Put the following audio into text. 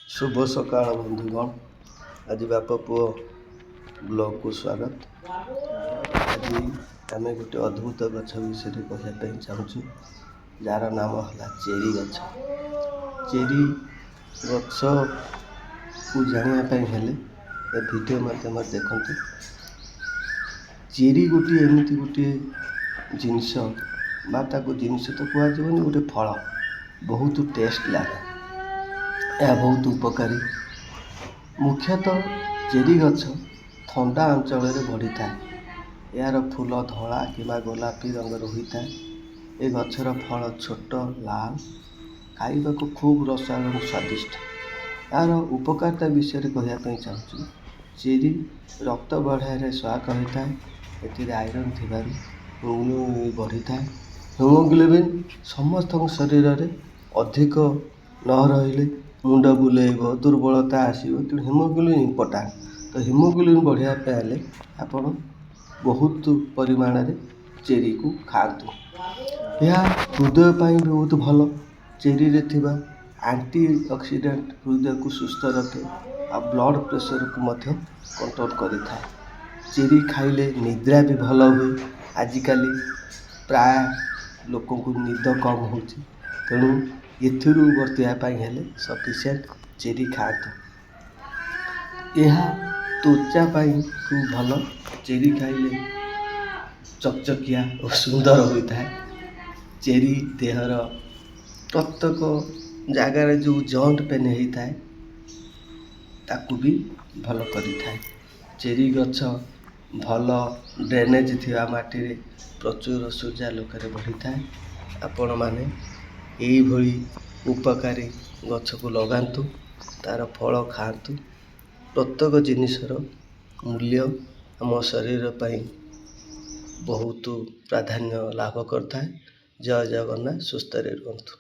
ଶୁଭ ସକାଳ ବନ୍ଧୁଗଣ। ଆଜି ବାପ ପୁଅ ବ୍ଲଗ୍କୁ ସ୍ୱାଗତ। ଆଜି ଆମେ ଗୋଟେ ଅଦ୍ଭୁତ ଗଛ ବିଷୟରେ କହିବା ପାଇଁ ଚାହୁଁଛୁ, ଯାହାର ନାମ ହେଲା ଚେରି ଗଛ। ଚେରି ଗଛକୁ ଜାଣିବା ପାଇଁ ହେଲେ ଏ ଭିଡ଼ିଓ ମାଧ୍ୟମରେ ଦେଖନ୍ତୁ। ଚେରି ଗୋଟିଏ ଏମିତି ଗୋଟିଏ ଜିନିଷ ବା ତାକୁ ଜିନିଷ ତ କୁହାଯିବନି, ଗୋଟେ ଫଳ, ବହୁତ ଟେଷ୍ଟ ଲାଗେ। ଏହା ବହୁତ ଉପକାରୀ। ମୁଖ୍ୟତଃ ଚେରି ଗଛ ଥଣ୍ଡା ଅଞ୍ଚଳରେ ବଢ଼ିଥାଏ। ଏହାର ଫୁଲ ଧଳା କିମ୍ବା ଗୋଲାପୀ ରଙ୍ଗର ହୋଇଥାଏ। ଏ ଗଛର ଫଳ ଛୋଟ, ଲାଲ, ଖାଇବାକୁ ଖୁବ୍ ରସାଳୁ ଏବଂ ସ୍ୱାଦିଷ୍ଟ। ଏହାର ଉପକାରିତା ବିଷୟରେ କହିବା ପାଇଁ ଚାହୁଁଛୁ। ଚେରି ରକ୍ତ ବଢ଼ାଇବାରେ ସହାୟକ ହୋଇଥାଏ। ଏଥିରେ ଆଇରନ୍ ଥିବାରୁ ହିମୋଗ୍ଲୋବିନ୍ ବଢ଼ିଥାଏ। ହିମୋଗ୍ଲୋବିନ୍ ସମସ୍ତଙ୍କ ଶରୀରରେ ଅଧିକ ନ ରହିଲେ ମୁଣ୍ଡ ବୁଲେଇବ, ଦୁର୍ବଳତା ଆସିବ। ତେଣୁ ହିମୋଗ୍ଲୋବିନ୍ ଇମ୍ପୋର୍ଟାଣ୍ଟ। ତ ହିମୋଗ୍ଲୋବିନ୍ ବଢ଼ିବା ପାଇଁ ହେଲେ ଆପଣ ବହୁତ ପରିମାଣରେ ଚେରିକୁ ଖାଆନ୍ତୁ। ଏହା ହୃଦୟ ପାଇଁ ବହୁତ ଭଲ। ଚେରିରେ ଥିବା ଆଣ୍ଟି ଅକ୍ସିଡେଣ୍ଟ ହୃଦୟକୁ ସୁସ୍ଥ ରଖେ ଆଉ ବ୍ଲଡ଼ ପ୍ରେସରକୁ ମଧ୍ୟ କଣ୍ଟ୍ରୋଲ କରିଥାଏ। ଚେରି ଖାଇଲେ ନିଦ୍ରା ବି ଭଲ ହୁଏ। ଆଜିକାଲି ପ୍ରାୟ ଲୋକଙ୍କୁ ନିଦ କମ୍ ହେଉଛି। ତେଣୁ ଏଥିରୁ ବର୍ତ୍ତିବା ପାଇଁ ହେଲେ ସଫିସିଏଣ୍ଟ ଚେରି ଖାଆନ୍ତୁ। ଏହା ତ୍ୱଚା ପାଇଁ ଖୁବ୍ ଭଲ। ଚେରି ଖାଇଲେ ଚକଚକିଆ ଓ ସୁନ୍ଦର ହୋଇଥାଏ। ଚେରି ଦେହର ପ୍ରତ୍ୟେକ ଜାଗାରେ ଯେଉଁ ଜଏଣ୍ଟ ପେନ୍ ହେଇଥାଏ, ତାକୁ ବି ଭଲ କରିଥାଏ। ଚେରି ଗଛ ଭଲ ଡ୍ରେନେଜ୍ ଥିବା ମାଟିରେ ପ୍ରଚୁର ସୂର୍ଯ୍ୟାଲୋକରେ ବଢ଼ିଥାଏ। ଆପଣମାନେ ଏଇଭଳି ଉପକାରୀ ଗଛକୁ ଲଗାନ୍ତୁ, ତା'ର ଫଳ ଖାଆନ୍ତୁ। ପ୍ରତ୍ୟେକ ଜିନିଷର ମୂଲ୍ୟ ଆମ ଶରୀର ପାଇଁ ବହୁତ ପ୍ରାଧାନ୍ୟ ଲାଭ କରିଥାଏ। ଜୟ ଜଗନ୍ନାଥ, ସୁସ୍ଥରେ ରୁହନ୍ତୁ।